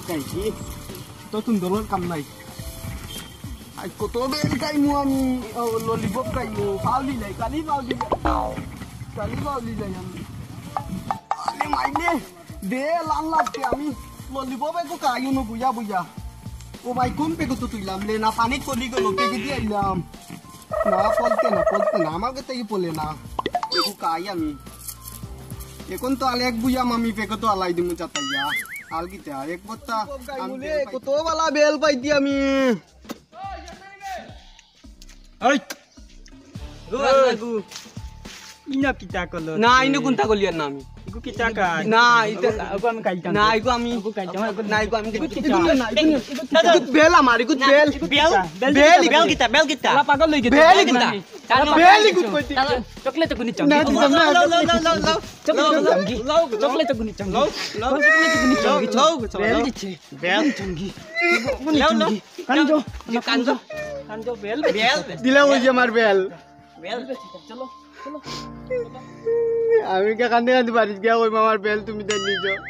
খাইছি। তো তুমি দলের কাম নাই। আজ কত বেল খাইমু আমি, ও, ললিপপ খাইমু, পাউলি নাই, খালি পাউলি নাই। খালি পাউলি নাই আমি। আরে মাইনে, দে লাল লাগছে আমি, ললিপপ একটু খাইও না বুঝা বুঝা। ও ভাই, কোন পেগো তো তুইলাম, লে না পানি কলি গেল, পেগে দিয়ে আইলাম। না, পলতে না, পলতে না, আমার কাছে কি পলে না। দেখো কাই আমি। এখন তো আল এক বুয়া মামি পেকে তো আলাই দিমু চাতাইয়া। আল কিতা, এক বস্তা আমি মুলে তেল পাই। কত বালা বেল পাইতি আমি। এই। গো, আল্লাহ গো। ইনো কিতা কলো? না, ইনো কুনটা কলিয়ার না আমি। ইগু কিতা কাজ? না, ইটা ইগু আমি খাইতাম। না, ইগু আমি ইগু খাইতাম। না, ইগু আমি ইগু কিতা? ইগু না, ইগু না। ইগু বেল আমার, ইগু না, বেল। ইগু বেল? বেল, বেল কিতা? বেল কিতা? আলা পাগল অই গেছে। বেল কিতা? বেল কিতা? বেল ইগু কই দিছে? চকলেট গুনি চাম। না, দিতাম না। লও, লও, লও, লও, লও। চকলেট গুনি চাম। লও, লও। চকলেট গুনি চাম। লও, লও। চকলেট গুনি চাম। লও, লও, লও। বেল দিছে। বেল। চাঙ্গি। লও, লও। কাঞ্জো, কাঞ্জো, কাঞ্জো, বেল। বেল। দিলাও অউ যে আমার বেল। বেল। চলো, চলো। আমি কে কান্দে কান্দে বাড়িত গিয়া কইমু আমার বেল তুমি দেন নিছো।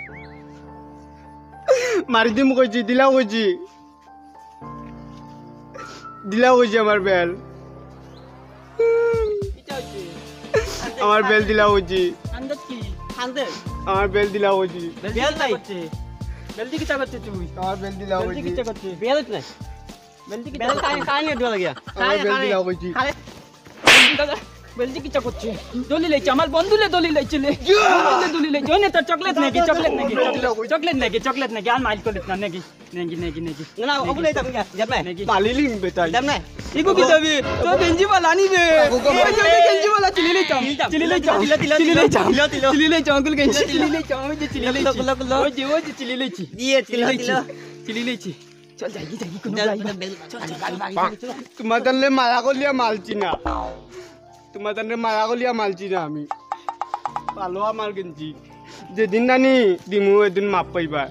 মারি দিমু কইছি, দিলাও কইছি। দিলাও কইছি আমার বেল। কিতা অইছে? আমার বেল দিলাও কইছি। কান্দত কি? কান্দে। আমার বেল দিলাও কইছি। বেল দি কিতা করছে? বেল দি কিতা করছে তুই? আমার বেল দিলাও বেল দি কইছি। কিতা করছে? বেল নাই। বেল দি কিতা বেল করছে? কানে, কানে দেওয়া লাগিয়া। আমার বেল দিলাও কইছি। কানে। বেল দি কিতা করছে? দলিল আইছে, আমার বন্ধুলে দলিল আইছে লে। বন্ধুলে দলিল আইছে। ওই নে তোর চকলেট নাকি, চকলেট নাকি, চকলেট নাকি, চকলেট নাকি, আর মাইল করিস না নাকি। Nikki, Nikki, Nikki. না, না, ওগুলো এটা আমি যাবে না। নেগি। মালিলিং বেটাই। যাবে না। ইগু কি যাবি? তো গেঞ্জি বালা আনি বে। ওগো, ওই যে গেঞ্জি বালা চিলি লইতাম। চিলি লইতাম। তিলো, তিলো, চিলি লইতাম। তিলো, তিলো। চিলি লইতাম, আঙ্কুল গেঞ্জি। তিলো, তিলো। চিলি লইতাম, ওই যে চিলি লইছি। গুলো, গুলো। ওই যে, ওই যে চিলি লইছি। দিয়ে, তিলো, চিলি লইছি। তিলো। চিলি লইছি। চল, যাই, যাই, কোনো যাই, যাই। যাই, যাই। চল, চল, চল, চল, চল। তোমার তাহলে মায়া করলিয়া মালছি না। তোমার তাহলে মায়া করলিয়া মালছি না আমি। ভালো আমার গেঞ্জি। যেদিন নানি দিমু, এদিন মাপ পাইবা।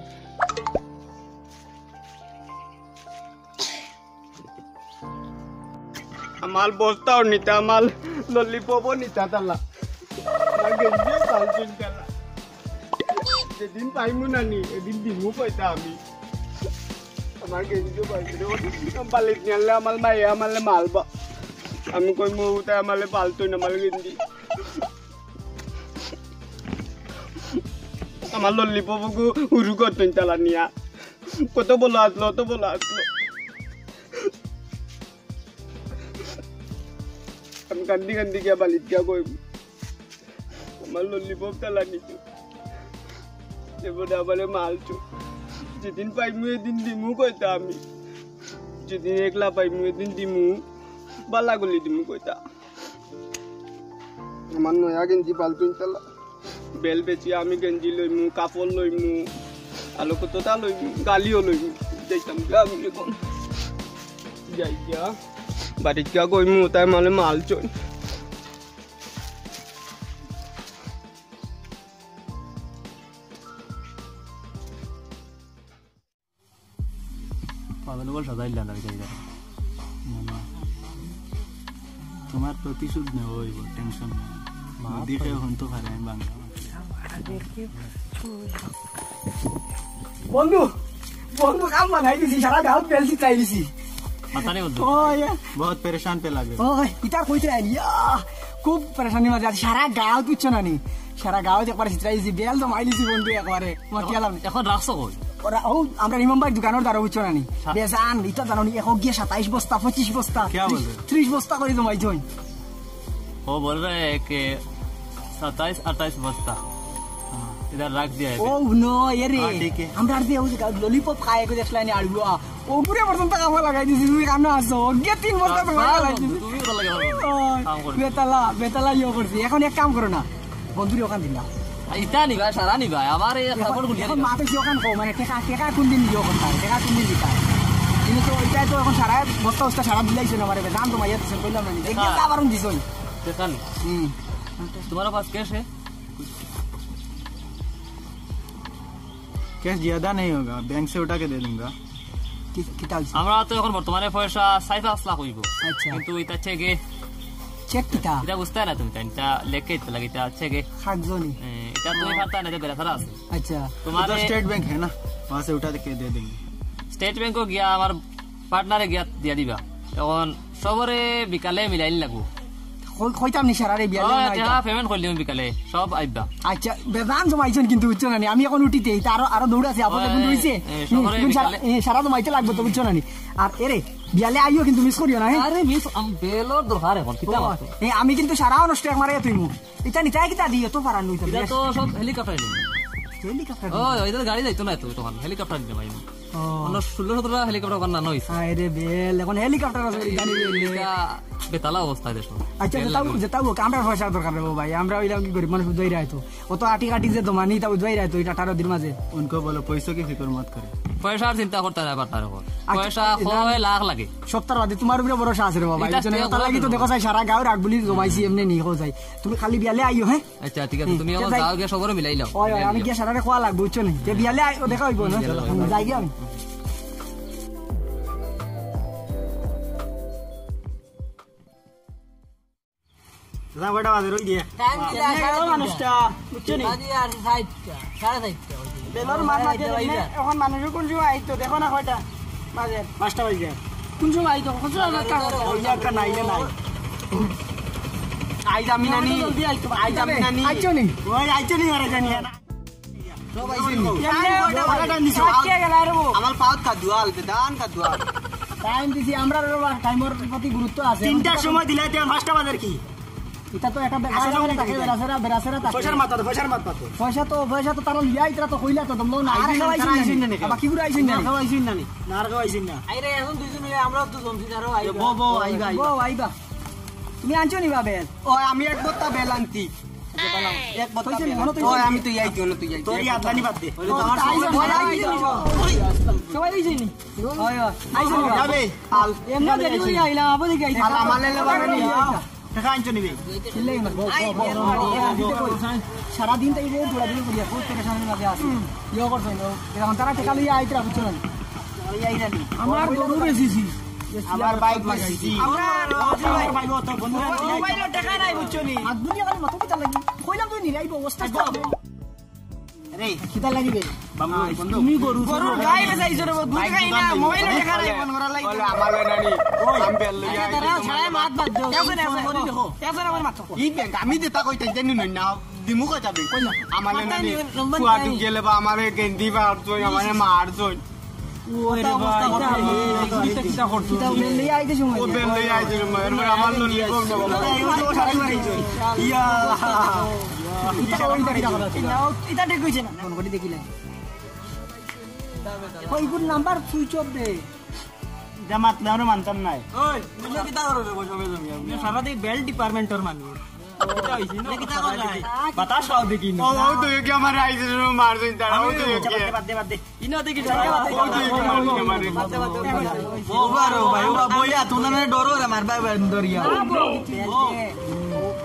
আমার বস্তাও নিতা, আমার ললিপপও নিতা তালা। আমার গেঞ্জিও পালছইন তালা। যেদিন পাইমু নানি, এদিন দিমু পয়সা আমি। আমার গেঞ্জিও পালছইন। বালিত নিয়ালে আমার মায়ে আমালে মালবা। আমি কইমু, "উতাই আমালে পালতই না, আমার গেঞ্জি।" আমার ললিপপগু উরু করতইন তালা নিয়া। কত বলো আসলো, কত বলো আসলো। আমি কান্দি কান্দি গিয়া বালিত গিয়া কইমু, "আমার ললিপপ তালা নিছো।" এবারে আমারে মালছো। যেদিন পাইমু, এদিন দিমু কইতা আমি। যেদিন একলা পাইমু, এদিন দিমু। বালা গুলি দিমু কইতা। আমার নয়া গেঞ্জি পালতইন তালা। বেল বেচি আমি গেঞ্জি লইমু, কাপড় লইমু, আলো কতটা লইমু, গালিও লইমু। যাইতাম গা আমি এখন। যাই গিয়া। বাড়িত গিয়া কইমু, তাই মানে মালছইন। পাগল বল সাজাইলা না, এটা, এটা। না, না। তোমার প্রতিশোধ নেওয়া হইব, টেনশন নেই। মা দেখে তো এখন তো পারে, আমি বাংলা মারছি। বন্ধু, বন্ধু, কাম বানাই দিছি, সারা গাঁও বেল ছিটাই দিছি। মাথা নেই বন্ধু। ওই। বহুত পেরেশান পে লাগে। ওই, ইতা কইতে আইলি, আহ, খুব পেরেশানি মাঝে আছি, সারা গাঁও তুচ্ছ না নি। সারা গাঁও একবারে ছিটাই দিছি, বেল তো মাইলিছি বন্ধু একবারে। মাতিয়া লাভ নাই। এখন রাখছো কই? ওরা, ও, আমরা ইমাম ভাইর দোকানর দ্বারা বুঝছো না নি? সা- বেজান, ইতা জানো নি, এখন গিয়া সাতাইশ বস্তা, পঁচিশ বস্তা, কিয়া ত্রিশ, বলে? ত্রিশ বস্তা করি জমাই থইন। ও বল রে, কে সাতাইশ আটাইশ বস্তা। হ্যাঁ। ইধার রাখ দিয়া ও, নো, এ রে। হ্যাঁ, ঠিক আছে। আমরা আর দিয়া ওই যে ললিপপ খায়, এগো দেখলাই নি আড়ুয়া। ওগুরে পর্যন্ত কামো লাগাই দিছি, তুমি কানো আছো? ওগে তিন বস্তা তোমার বাবা, লাগাই দিছি। তুমি ওটা লাগে বাবা। ওই, কাম করবে। বেতালা, বেতালা ইয়ে করছি। এখন এক কাম করো না। বন্ধুরে ওখান দিন না। ইতা নি ভাই, সারা নি ভাই, আমার এই এখন, খবর গুলি এখন নি ভাই। মাতে কি ওখান কো, মানে, টেকা, টেকা কোন দিন ইয়ে করতে হয়, টেকা কোন দিন দিতে হয়? কিন্তু তো ওইটাই তো এখন সারা বস্তা উস্তা সারা দিলাইছে না, মানে, দাম তো মাইয়া দিছে, কইলাম না, দেখি হ্যাঁ। আবার দিছই। টেকা নি। হুম। तुम्हारा पास कैश है? कैश ज्यादा नहीं होगा, बैंक से उठा के दे दूंगा। কি, কিতা হইছে? আমরা তো এখন বর্তমানে পয়সা সাড়ে পাঁচ লাখ হইব। আচ্ছা। কিন্তু ইতা চেকে। চেক কিতা? ইতা বুঝতে না তুমি, ইতা লেখে ইতা লাগে, ইতা চেকে। খাকজনি। এ, ইতা তুমি ও। পারতা না, ইতা বেড়া ছাড়া আছে। আচ্ছা। তোমার उधर स्टेट बैंक है ना, वहाँ से उठा के दे देंगे। স্টেট ব্যাংকও গিয়া আমার পার্টনারে গিয়া দিয়া দিবা। এখন সবরে বিকালে মিলাইল লাগবো। কই-, কইতাম নি সারারে বিয়ালে ওই, না টেকা আইতা। পেমেন্ট করলিম বিকালে, সব আইবা। আচ্ছা, বেজান জমাইছইন কিন্তু, বুঝছো না নি? আমি এখন উঠিতে, ইতা আরো, আরো দৌড় আছে, আপদ এখন ওই, রইছে। এ, হুম, সবরে এখন সারা, বিকালে এ, সারা জমাইতে লাগবো তো, বুঝছো না নি? আর এরে, বিয়ালে আইও কিন্তু, মিস করিও না, হ্যাঁ? আরে মিস, আম, বেলর দরকার এখন, কিতা ও, মাতো? এ, আমি কিন্তু সারা নষ্ট এক মারে তুই মু। ইটা নিতাই কিতা দিও তো পারার নইতা। ইটা তো সব হেলিকপ্টার নিবে। হেলিকপ্টার? ও, ইটা তো গাড়ি যাইতো না তো তখন, হেলিকপ্টার নিতে ভাই। ও। অন্য ষোলো সতেরোটা হেলিকপ্টার বানানো হইছে। আরে বেল, এখন হেলিকপ্টার আছে, গাড়ি বেল। ইটা বেতালা অবস্থা দেশো। আচ্ছা, বেল যেটাও, লাগে। যেটাও হোক, আমরা পয়সার দরকার রে ভাই, আমরা অইলাম কি গরিব মানুষ, বুঝাই রায় তো। অত আটি কাটি যে দমানি, তা বুঝবাই রায় তো, ইটা আঠারো দিন মাঝে। উনকো বলো, পয়সা কি ফিকর মত করে। পয়সার চিন্তা করতে না পারতার এখন। আচ্ছা, পয়সা এটা কয় লাখ লাগে। সপ্তাহ বাদে তোমার উপরে ভরসা আছে রে বাবা। ইটা এই জন্য stay তার লাগি তো করে দেখো চাই, সারা গাঁও রাগ বুলি জমাইছি, এমনি নি কো চাই। তুমি খালি বিয়ালে আইও, হ্যাঁ? আচ্ছা, ঠিক আছে, হুম, তুমি ঠিক এখন আছে। যাও গিয়া সবরে মিলাই লও। ওই, ওই, মিলাই আমি লও। গিয়া সারারে খোয়া লাগবো, বুঝছো নি? যে বিয়ালে আই-, ও দেখা হইবো না। বিয়ালে যাই গিয়া আমি। যা, কয়টা বাজে, রই দিয়া। টাইম দিলে এমনি সাড়ে গেল তিনটা। মানুষটা, বুঝছো নি? বাজে আর চারটা, সাড়ে চারটা বাজে। বেলর মাত মাতে সাড়ে চারটা এমনি, বাজে। এখন মানুষও কোন সময় আইতো, দেখো না কয়টা বাজে। পাঁচটা বাজে। কোন সময় আইতো? কোন সময় আইতো? ওই যে একটা নাই, ইয়ে নাই। আইজ আমি নানি। জলদি আইতো। আইজ আমি নানি। আইছো নি? ওই আইছো নি, ওরা জানি না। সব আইছে নি? এমনি ওটা ওটা টাইম দিছো। আটকে গেল আরে ও। আমার পাওত কাদুয়াল, বেদান কাদুয়াল। টাইম দিছি, আমরা আরো টাইমর প্রতি গুরুত্ব আছে। তিনটার সময় দিলে, এখন পাঁচটা বাজার কি? এটা তো একটা বে-, আচ্ছা, বেড়াছেড়া থাকে, বেড়াছেড়া, বেড়াছেড়া থাকে। পয়সার মাত পাতো, পয়সার মাত পাতো। পয়সা তো, পয়সা তো তারা লিয়া, ইতারা তো কইলা তো, দমলো না। আর আইছেন কেউ না, আইছেন না, আইছেন না, না। আবার কি করে আইছেন না? না, কেউ আইছেন না নি। না, আর কেউ আইছেন না। আরে, এখন দুইজন মিলে আমরাও তো জমছি, তারাও এ, আইবা। বউ, বউ, আইবা, আইবা। বউ, আইবা। তুমি আনছো নি বা বেল? ও, আমি এক বস্তা বেল আনছি। এক বস্তা কইছে নি, বেল। মনে তো ও, হইছে। আমি তো ইয়াই দিও না, তুই ইয়াই দিও। তোর ইয়াদ জানি বাদ দে। ওই তো আমার সবাই সবাই আইছে নি। সবাই আইছে নি। ওই, ওই, আইছে নি। যাবে, আল। এমনি দেরি করে আইলাম, আবার দেখি আইছে। আল, আমার লেলে বানানি। দেখা আনছো নিবে। চিল্লাই না। সারাদিন তাই রে দৌড়াদৌড়ি করিয়া, কোন থেকে সামনে মাঝে আসে। ইয়ে করছো না, এখন তারা টেকা লইয়া আইতরা, বুঝছো না? ওই আইরা নি। আমার গরু বেচিছি। আমার বাইক বেচিছি। আমরা আমার বাইক অত বন্ধু মোবাইলো টেকা নাই, বুঝছো নি? আর দুনিয়া খালি মাথা পিতা লাগি। কইলাম তো নিরাইব, অবস্থা তো। আরে, কিতা লাগি রে? বাবু, আহ, বন্ধু। তুমি গরু গরুর গাই বেচাইছো রে, দুধ বাইক খাই দোকান না, নাই। মোবাইলো টেকা নাই, ফোন করার লাগি। বলে, আমার লয় নানি। ওই। আমি বেল লইয়া আচ্ছা, আইছি। তারা ছাড়াই মাত বাদ দাও। কেউ না, কেউ না। ফোন দেখো। কেউ না, আমার মাত। ই ব্যাংক, আমি যেটা কইতে জানি না, না, দিমু কই যাবে? কই না? আমার লয় নানি, মাথা নিয়ে নম্বর ফুয়া নাই। তুই গেলে বা আমারে গেন্দি মারছইন, আমারে মারছইন। ওরে বাবা, ইটা আমি, তুমি কিতা কিতা করছো? ইটা বেল লইয়া আইতে সময় ও বেল লইয়া আইতে সময়, এর মানে আমার লই নিব না। ইয়া। ইটা ওই বাড়ি যাও। ইটা ঠিক হইছে না। ফোন করে দেখিলে। ওই good number switch of they. যা মাতলে আমরা মানতাম নাই। ওই, তুমি কিতা করো রে, বসো, বসো, বসো। সারাদিন বেল ডিপার্টমেন্টর মানুষ। কিতা হইছে না? কিতা করো নাই? বাতাস পাও দেখি না। ও, ও তো কি আমার আইছে, মারছইন তারা, ও তো কি। বাদ দে, বাদ দে, বাদ দে। ইনো দেখি ও তো কি আমার আইছে, মারছইন। ও বারো ভাই, ও বা বইয়া, তোমরা মানে ডরো রে, মারবা ভাই, ডরিয়া। ও,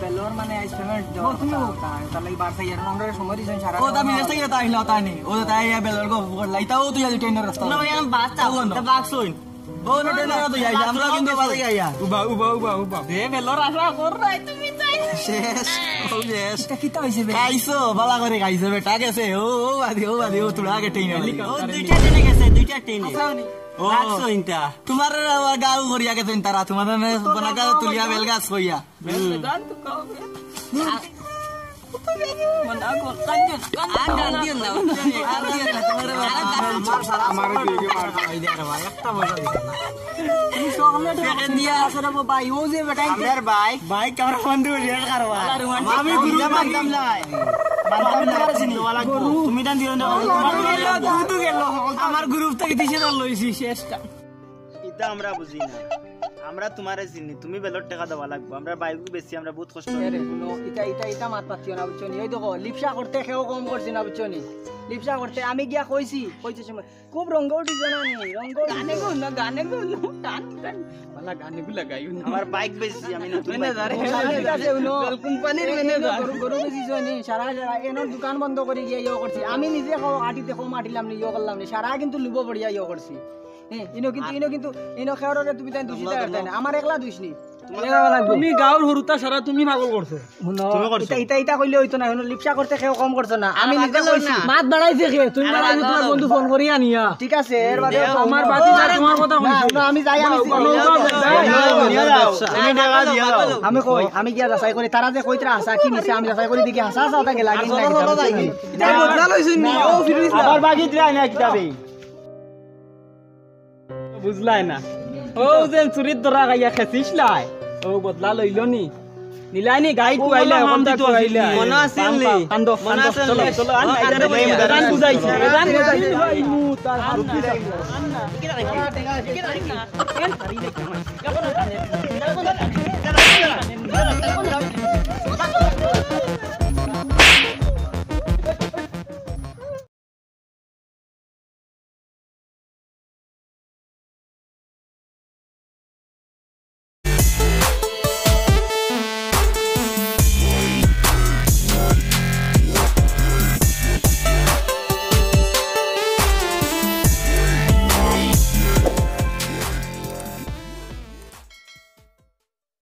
বেলর মানে আইস পেমেন্ট দেওয়া কথা, তার লাগি বাড়ছে, ইয়ার আমরা সময় দিছেন সারা। ও, তা বিদেশ থেকে তাই না, তাই নেই। ও, তাই ইয়া বেলর গো, লাইতাও তুই আজ ট্রেনের রাস্তা। না, ভাই, আমি বাস চাও, ও, না। তা বাস হইন। ও, না, ট্রেনের তো যাই, আমরা কিন্তু বাসে যাই, ইয়া। উবা, উবা, উবা, উবা। দে, বেলর আশা কর রাই তুমি তাই। শেষ, ও, শেষ। এটা কিতা হইছে বে? খাইছো, বালা করে খাইছো, বেটা গেছে। ও, ও, বাদি, ও, বাদি, ও, তোরা আগে ট্রেন হইলি। ও, দুইটা ট্রেনে গেছে, দুইটা ট্রেনে। আচ্ছা, উনি। ও। রাখছো ইনটা। তোমার গাও করিয়া গেছে ইনতারা, তোমার মানে তো বনাকা বাবা, তুলিয়া বাবা। বেলগাছ কইয়া। বেলগাছ তো কও, বে। আর গান দিও না, আর দিও না, তোমার বাবা। আমার, আমার দিকে মার। এই দেখ রে ভাই, একটা মজা দিছে না। তুমি চকলেট সেকেন্ড দিয়া। আছে রে ভাই, ও যে বেটা। আমার ভাই। ভাই, কার বন্ধু রেড কারবা। আমি গ্রুপ মানতাম না। মানতাম না, চিনি। তুমি দান দিও না। গরু গেল, দুধ গেল। আমার গ্রুপ থেকে দিছে না লইছি শেষটা। ইতা আমরা বুঝি না। আমরা তোমারে চিনি, তুমি বেলর টেকা দেওয়া লাগবো। আমরা বাইক বেশি, আমরা বহুত কষ্ট এ রে, করি। হুনো, ইটা, ইটা, ইটা মাত মাতিও না, বুঝছো নি? ওই দেখো, লিপসা করতে কেউ কম করছে না, বুঝছো নি? লিপসা করতে আমি গিয়া কইছি, কইছে সময়, খুব রঙ্গ উঠি জানা নি, রঙ্গ উঠি। গানে গো না, গানে গো না, গান, গান। বালা গানে গো লাগাইও না। আমার বাইক বেশি, আমি নতুন না, বাইক। আরে, ঠিক আছে, হুনো। কোম্পানির ম্যানেজার। গরু, গরু বেশি জনি, সারা, সারা, এনর দোকান বন্ধ করে গিয়া ইয়ে করছি। আমি নিজে খাও, আটি দেখো, মাটিলাম নি, ইয়ে করলাম নি। সারা কিন্তু লুবো পড়িয়া ইয়ে করছি। হ্যাঁ, ইনো কিন্তু, ইনো কিন্তু, ইনো খেয়াল রে তুমি তাই দোষী তাই তাই না। আমার একলা দোষ নি। তুমি গাঁওর হুরুতা সারা তুমি পাগল করছো। হুনো, তুমি করছো। ইটা, ইটা, ইটা কইলে হইতো না। হুনো, লিপসা করতে কেউ কম করছো না। আমি নিজে কইছি। মাত বাড়াইছে কে? তুমি বাড়াইছো তোমার বন্ধু ফোন করি আনিয়া। ঠিক আছে, এর বাদে আমার বাতি যা তোমার কথা না, কইছি। না, আমি যাই, আমি উবা, উবা, উবা, উবা। তুমি টাকা দিয়া দাও। আমি কই, আমি গিয়া যাচাই করি। তারা যে কইতরা হাসা কি মিছা, আমি যাচাই করি দেখি হাসা হাসা ওটা গেলা কি না, এটা বদলা লইছইন নি? ও ফিরিস না। আবার বাকি দিলাই না কিতাবে। বুঝলাই না। ও যে চুরির ধরা খাইয়া খেছিস লাই। ও বদলা লইল নি? নিলাইনি গাই কুয়াইলা, এখন তা কুয়াইলা। মনে আছিল নি? কান্দো, মনে কান্দো, আছিল চলো, নি? চলো, আন, ও, আইতারে আন্দো বলি, বইয়া। এদান বুঝাইছি, এদান বুঝাইছি।